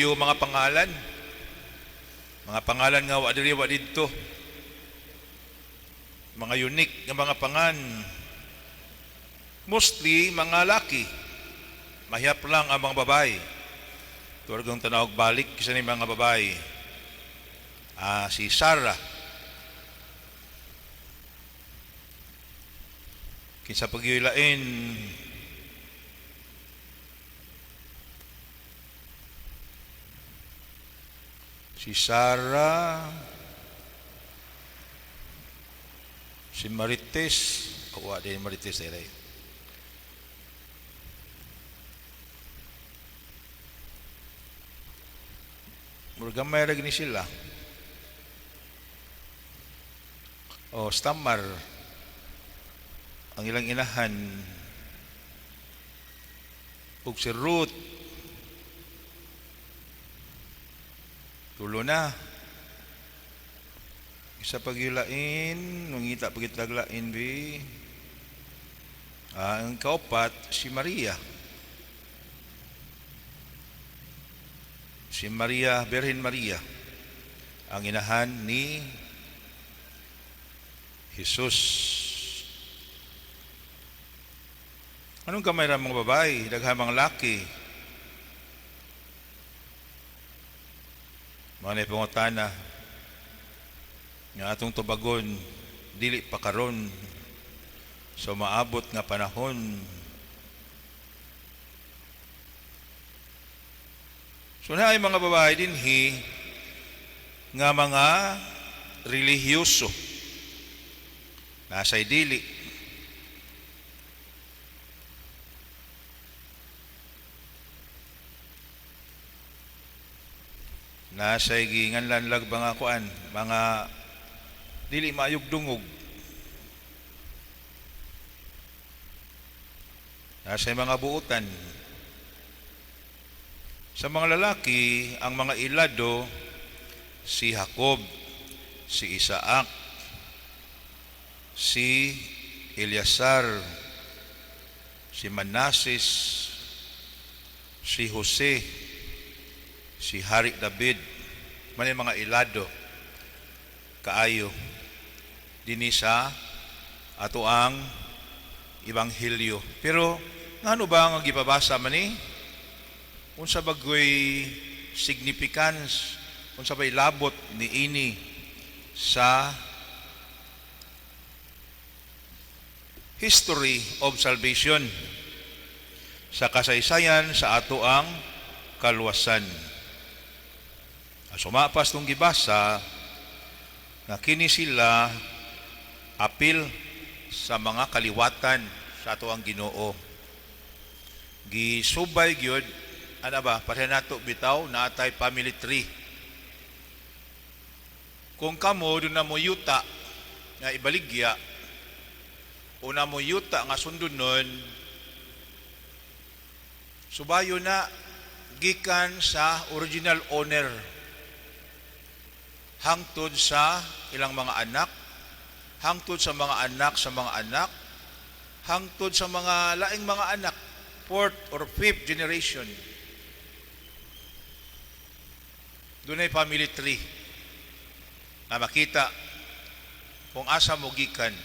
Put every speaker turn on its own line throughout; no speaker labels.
Yung mga pangalan nga wa diri wa didto. Mga unique nga mga pangan. Mostly mga laki. Mahiyap lang ang mga babae. Turgang tanawag balik kisa ni mga babae. Si Sarah. Kinsa pagyulain si Sarah, si Marites, wa din Marites dere. Murag gamay ra gini sila. O Stamar, ang ilang inahan, ug si Ruth, tulo na. Isa pagyulain, nangita pagitaglain bi. Ang kaupat si Maria. Si Maria, Birhen Maria, ang inahan ni Jesus. Anong gamay ra mga babae, daghan mga laki? Mga na pangutana nga atong tubagon dili pa karon sa maabot nga panahon. So na ay mga babae dinhi nga mga relihiyoso. Nasa'y dili. Nasa'y ginganlanlag mga kuan, mga dili maayog dungog. Nasa'y mga buutan. Sa mga lalaki, ang mga ilado, si Jacob, si Isaac, si Eleazar, si Manases, si Jose, si Hari David, man yung mga ilado, kaayo, dinhi sa ato ang Ebanghelyo. Pero, ngano ba ang gipabasa man ni? Unsa bagoy significance, unsa bay labot ni ini sa history of salvation, sa kasaysayan sa ato ang kaluwasan. Sumapas tong gibasa nga kini sila apil sa mga kaliwatan sa ato ang Ginoo. Gisubay gyud ana ba, pareha nato bitaw naatay family tree. Kung kamo doon na mo yuta nga ibaligya o na mo yuta nga sundon nun, subayo na gikan sa original owner hangtod sa ilang mga anak, hangtod sa mga anak sa mga anak, hangtod sa mga laing mga anak, fourth or fifth generation. Dunay family tree na makita kung asa mo gikan.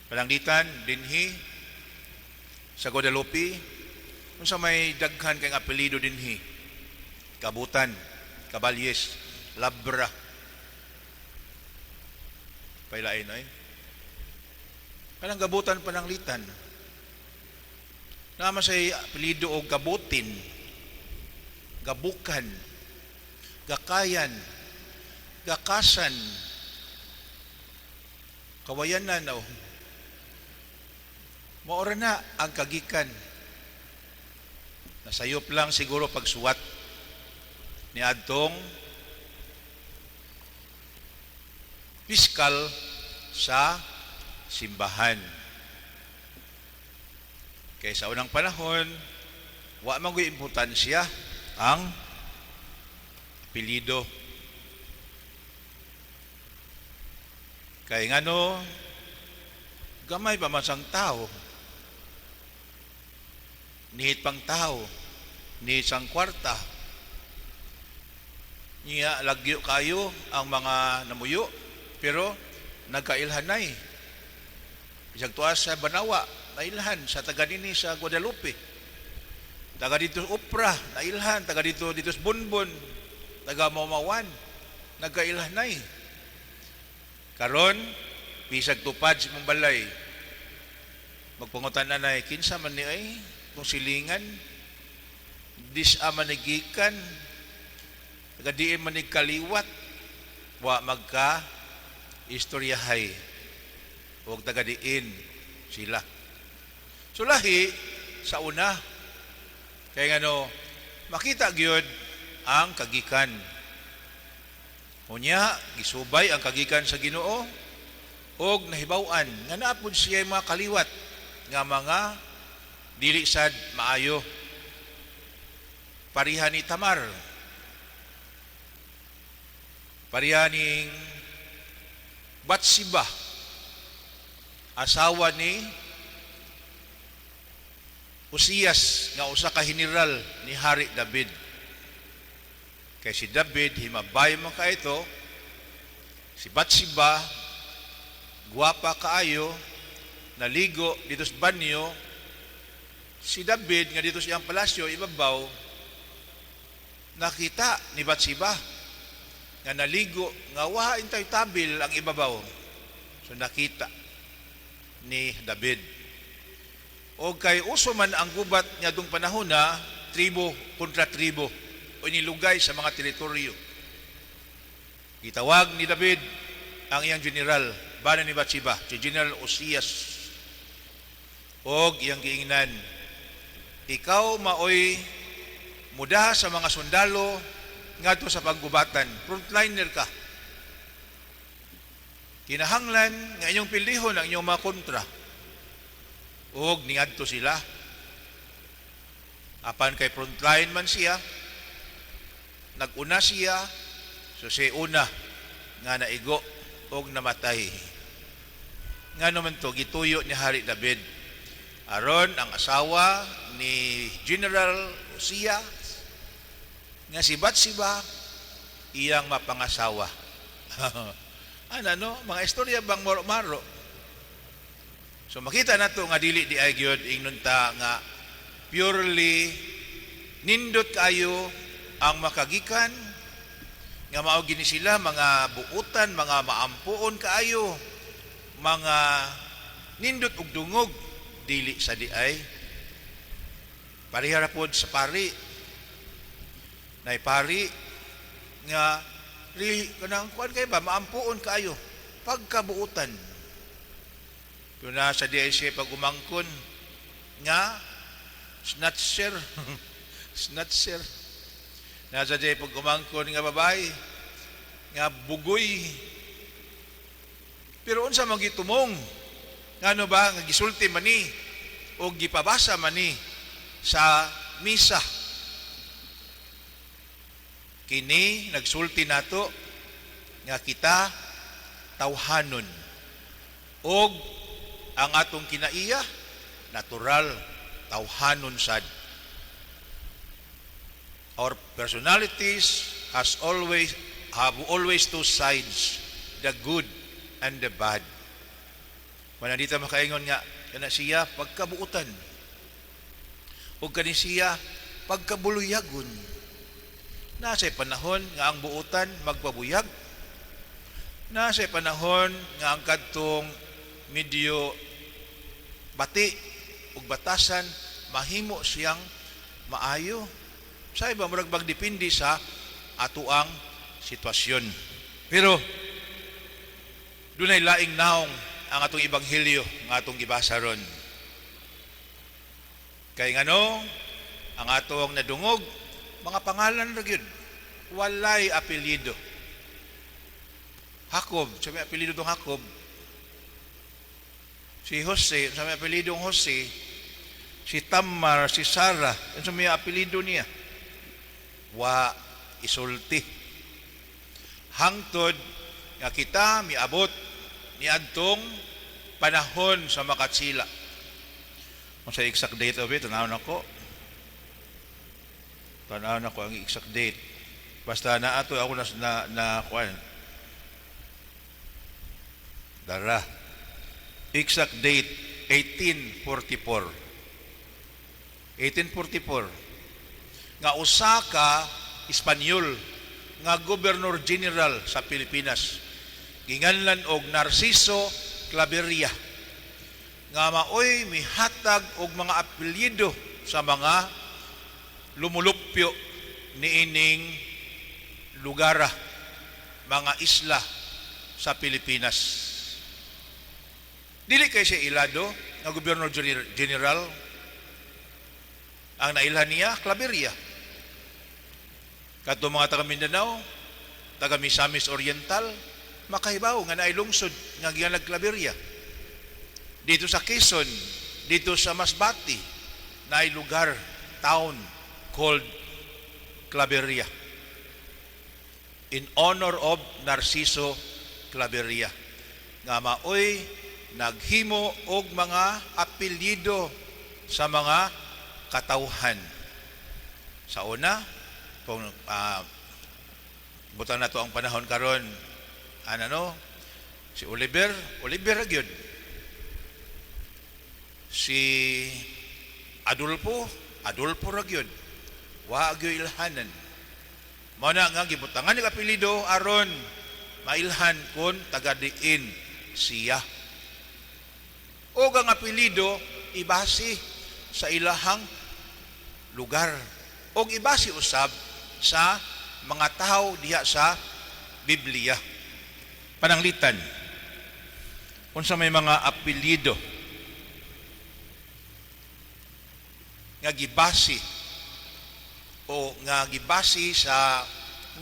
Palangitan dinhi sa Guadalupe, unsa may daghan kay apelyido dinhi? Kabutan, Caballes, Labra. Pailain ay. Kanang Gabutan Pananglitan. Naman say apelyido og Gabutin, Gabukan, Gakayan, Gakasan, Kawayanan, oh. Maora na ang kagikan. Nasayop lang siguro pagsuwat ni adtong piskal sa simbahan. Kaya sa unang panahon, wa man gyud importansya ang apelyido. Kay ngano, gamay pa man sang tao. Nihit pang tao, nihit sang kwarta. Niya lagyo kayo ang mga namuyo, pero nagkailhanay. Bisag tuwa sa Banawa, nailhan sa taga dinhi sa Guadalupe. Taga dito sa Upra, nailhan, taga dito dito sa Bonbon, taga Maumawan, nagkailhanay. Karon, bisag tupad sa imong balay, magpangutan na nay, kinsa man ni ay, kung silingan, dis-a man ni gikan, taga diin man ni kaliwat, wa magka istoryahay, og taga diin sila. So lahi sa una, kay ngano, makita gyud ang kagikan. Unya, gisubay ang kagikan sa Ginoo og nahibaw-an nga naa pod siya mga kaliwat nga mga dili sad maayo. Pareha ni Tamar. Pareha ning Batsiba, asawa ni Uzias nga usa ka general ni Hari David. Kay si David himabay man kaito, si Batsiba gwapa kaayo, naligo dito sa banyo, si David nga dito sa iyang palasyo ibabaw, nakita ni Batsiba nga naligo nga wa intay tabil ang ibabaw. So nakita ni David. O kay uso man ang gubat nga dung panahon na tribo kontra tribo o inilugay sa mga teritoryo. Gitawag ni David ang iyang general, bana ni Batsiba, si General Osias. Og iyang giingnan, "Ikaw maoy mudaha sa mga sundalo ngadto sa paggubatan, frontliner ka. Kinahanglan nga inyong pildihon ang inyong mga kontra." Og niadto sila. Apan kay frontline man siya, nag-una siya, so siya una nga naigo og namatay. Ngano man to gituyo ni Hari David aron ang asawa ni General Uzias nga si Bathsheba iyang mapangasawa. Ano no, mga istorya bang maro-maro. So makita nato nga dili di ay gyud ingnon ta nga purely nindot kayo ang makagikan nga mao gini sila mga buutan, mga maampuon kaayo, mga nindot og dungog, dili sa di ay. Pareha ra pod sa pari. Nay pari nga ri kanang kuan kay ba maampuon kaayo pagkabuutan. Pero nasa di ay siya pag umangkon nga snatcher, snatcher. Nasa di ay pag umangkon nga babae nga bugoy. Pero unsa man gitumong? Ngano ba nga gisulti man ni o gipabasa man ni sa misa? Kini nagsulti nato nga kita tawhanon og ang atong kinaiya natural tawhanon sad. Our personalities has always have always two sides, the good and the bad. Wala dito makaingon nga kana siya pagkabuutan o kani siya pagkabuluyagon. Nasa panahon nga ang buutan magpabuyag. Nasa panahon nga ang kadtong medyo bati ug batasan mahimo siyang maayo. Sa iba murag magdepende sa atuang sitwasyon. Pero dunay laing naong ang atong ebanghelyo nga atong gibasa ron. Kay ngano ang atong nadungog mga pangalan ra gyud, walay apelyido. Jacob, sa may apelyido tong Jacob. Si Jose, sa may apelyido Jose. Si Tamar, si Sarah, sa may apelyido niya. Wa isulti. Hangtod nga kita miabot niadtong panahon sa makatsila. Kung sa exact date of it, tanaw nako. Tanaw nako ang exact date. Basta na ato ako na kuan. Dara. Exact date, 1844. 1844 nga usa ka Espanyol nga Governor General sa Pilipinas, ginganlan og Narciso Claveria, nga maoy mihatag og mga apelyido sa mga lumulupyo niining lugara, mga isla sa Pilipinas. Dili kay siya ilado nga Governor General. Ang nailhan niya, Claveria. Kato mga taga Mindanao, taga Misamis Oriental, makahibaw nga naay lungsod nga gianlag Claveria. Dito sa Quezon, dito sa Masbate, naay lugar, town called Claveria, in honor of Narciso Claveria nga maoy naghimo og mga apelyido sa mga katawhan. Sa una, kung butang na to ang panahon karon, ano no, si Oliver, Oliver gyud. Si Adolfo, Adolfo ra gyud. Wa gyud ilhanan. Mao na nga gibutangan ni apelyido aron mailhan kon taga diin siya. O ang apelyido ibase sa ilahang lugar og ibase usab sa mga tawo diha sa Biblia. Pananglitan, unsa may mga apelyido nga gibase o nga gibase sa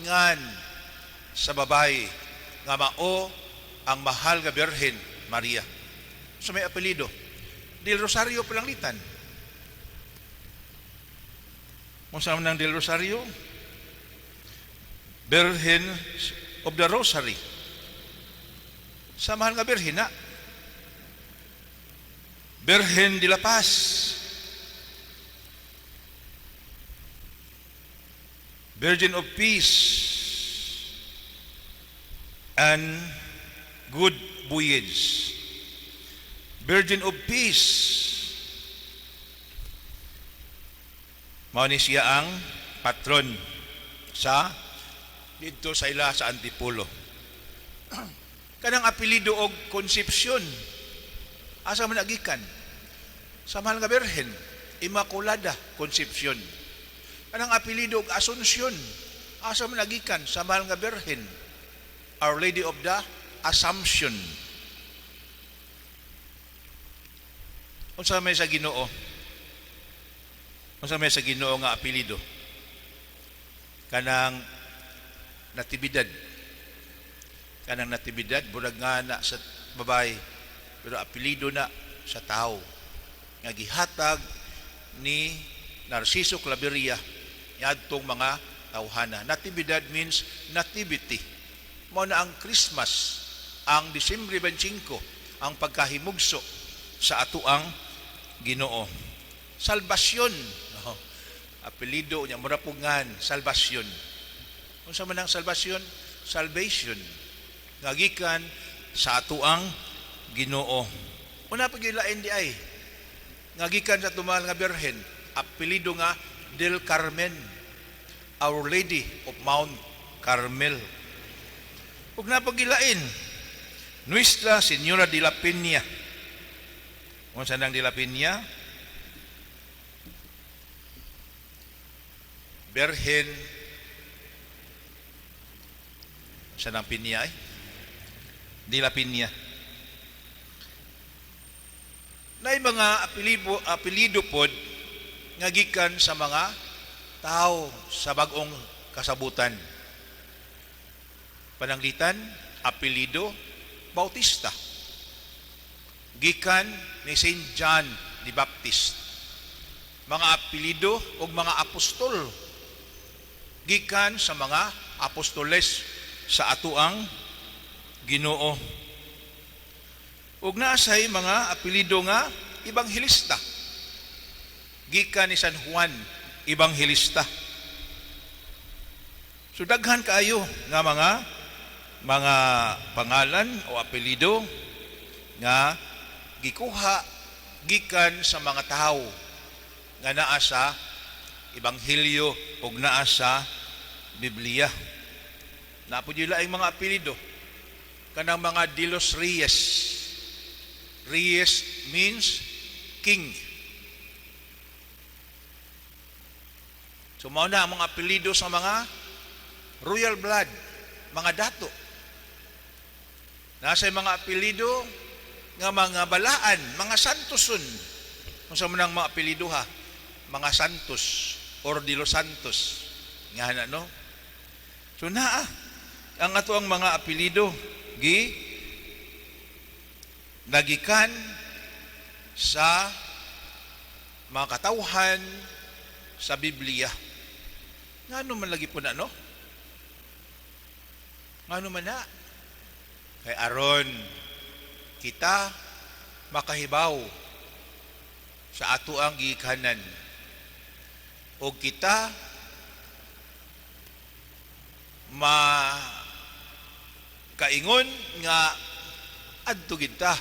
ngan sa babae nga mao ang mahal nga Birhen Maria? So may apelyido Del Rosario, pananglitan. Unsa man ang Del Rosario? Virgin of the Rosary. Sa mahal nga Birhen na. Birhen de la Paz. Virgin of Peace and Good Voyage. Virgin of Peace. Mao ni siya ang patron sa didto sa ila sa Antipolo. Kanang apelyido og Concepcion, asa man nagikan? Sa mahal nga Birhen, Immaculada Concepcion. Kanang apelyido og Asuncion, asa man nagikan? Sa mahal nga Birhen, Our Lady of the Assumption. Unsa may sa Ginoo? Unsa may sa Ginoo nga apelyido? Kanang Natividad. Kanang Natividad, burag nga na sa babae, pero apelyido na sa tao nga gihatag ni Narciso Claveria niadtong mga tawhana. Natividad means nativity. Mao na ang Christmas, ang Disyembre 25, ang pagkahimugso sa atoang Ginoo. Salvasyon. No? Apelyido niya, mura po ngan, Salvasyon. Unsa man ang salvasyon? Salvation. Nga gikan sa atoang Ginoo. Una pa gyud lain di ay nga gikan sa tumal nga Birhen, apelyido nga Del Carmen, Our Lady of Mount Carmel. Ug napagilain, Nuestra Señora de la Peña. Unsa nang de la Peña? Birhen sa nang Pinya ay? De la Peña. Nay mga apelyido pod nga gikan sa mga tao sa bag-ong kasabutan. Pananglitan, apelyido Bautista. Gikan ni Saint John the Baptist. Mga apelyido og mga apostol gikan sa mga apostoles sa atoang Ginoo. Ug naasay mga apelyido nga ebanghelista. Gikan ni San Juan Ebanghelista. So daghan kaayo nga mga pangalan o apelyido nga gikuha gikan sa mga tawo nga naa sa Ebanghelyo ug naa sa Biblia. Naa pod laing mga apelyido, kanang mga de los Reyes. Reyes means king. So mao na ang mga apelyido sa mga royal blood, mga dato. Nasa mga apelyido nga mga balaan, mga santoson. Kung sa manang mga apelyido ha, mga Santos or de los Santos. Nga na, no? So naa ang ato ang mga apelyido gi nagikan sa mga katawhan sa Biblia. Ngano man lagi po na, no? Ngano man na? Kay aron kita makahibaw sa ato ang gikanan o kita ma kaingon nga adto kita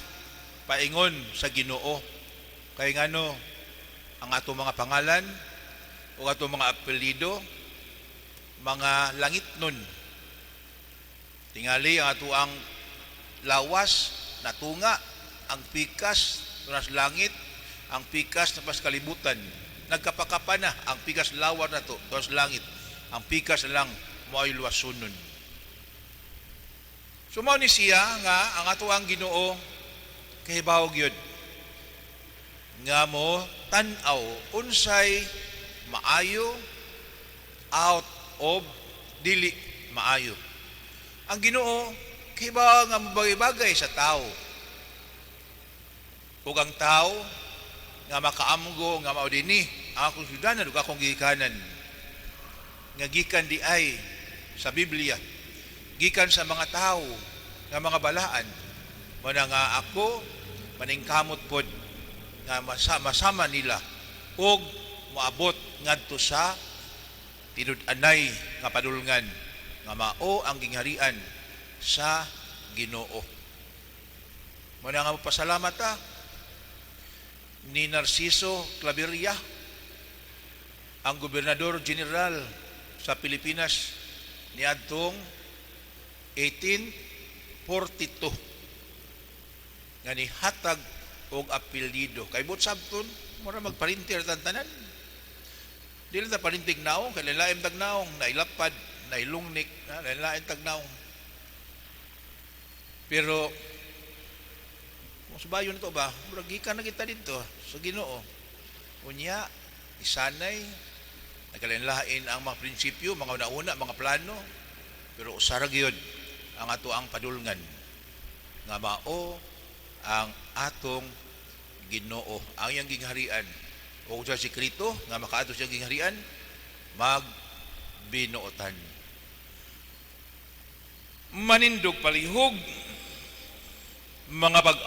paingon sa Ginoo, kay ngano ang ato mga pangalan o ato mga apelyido mga langit nun. Tingali ang ato ang lawas natunga, ang pikas tunas langit, ang pikas na pas kalibutan, nagkapakapa na ang pikas lawas nato tunas langit, ang pikas na lang mo'y luwasunon. So mao ni siya nga ang ato ang Ginoo kahibaw gyud nga mo tan-aw unsay maayo out of dili maayo. Ang Ginoo kahibaw nga bagay-bagay sa tao. Ug ang tao nga makaamgo nga mao dinhi ang akong syudanan ug akong gikanan nga gikan di ay sa Biblia, gikan sa mga tao nga mga balaan, mao na nga ako maningkamot pod nga masama nila ug moabot ngadto sa tinud-anay nga padulngan nga mao ang gingharian sa Ginoo. Mao na nga mopasalamat ta ni Narciso Claveria, ang gobernador general sa Pilipinas niadtong 1842, nga nihatag og apelyido. Kay buot sabton mura magparintir tanan. Dili ta parintig naong kay lain tag naong, nailapad, nailungnik, na lain tag naong. Pero kung subayon nito ba, murag gikan na kita dito sa Ginoo. Unya, isanay, nagkalain-lain ang mga prinsipyo, mga una-una, mga plano, pero usara gyud ang ato ang padulngan nga mao ang atong Ginoo, ang iyang gingharian. O kung sa sekreto nga makaadto siya gingharian, magbinuotan. Manindog palihog mga pag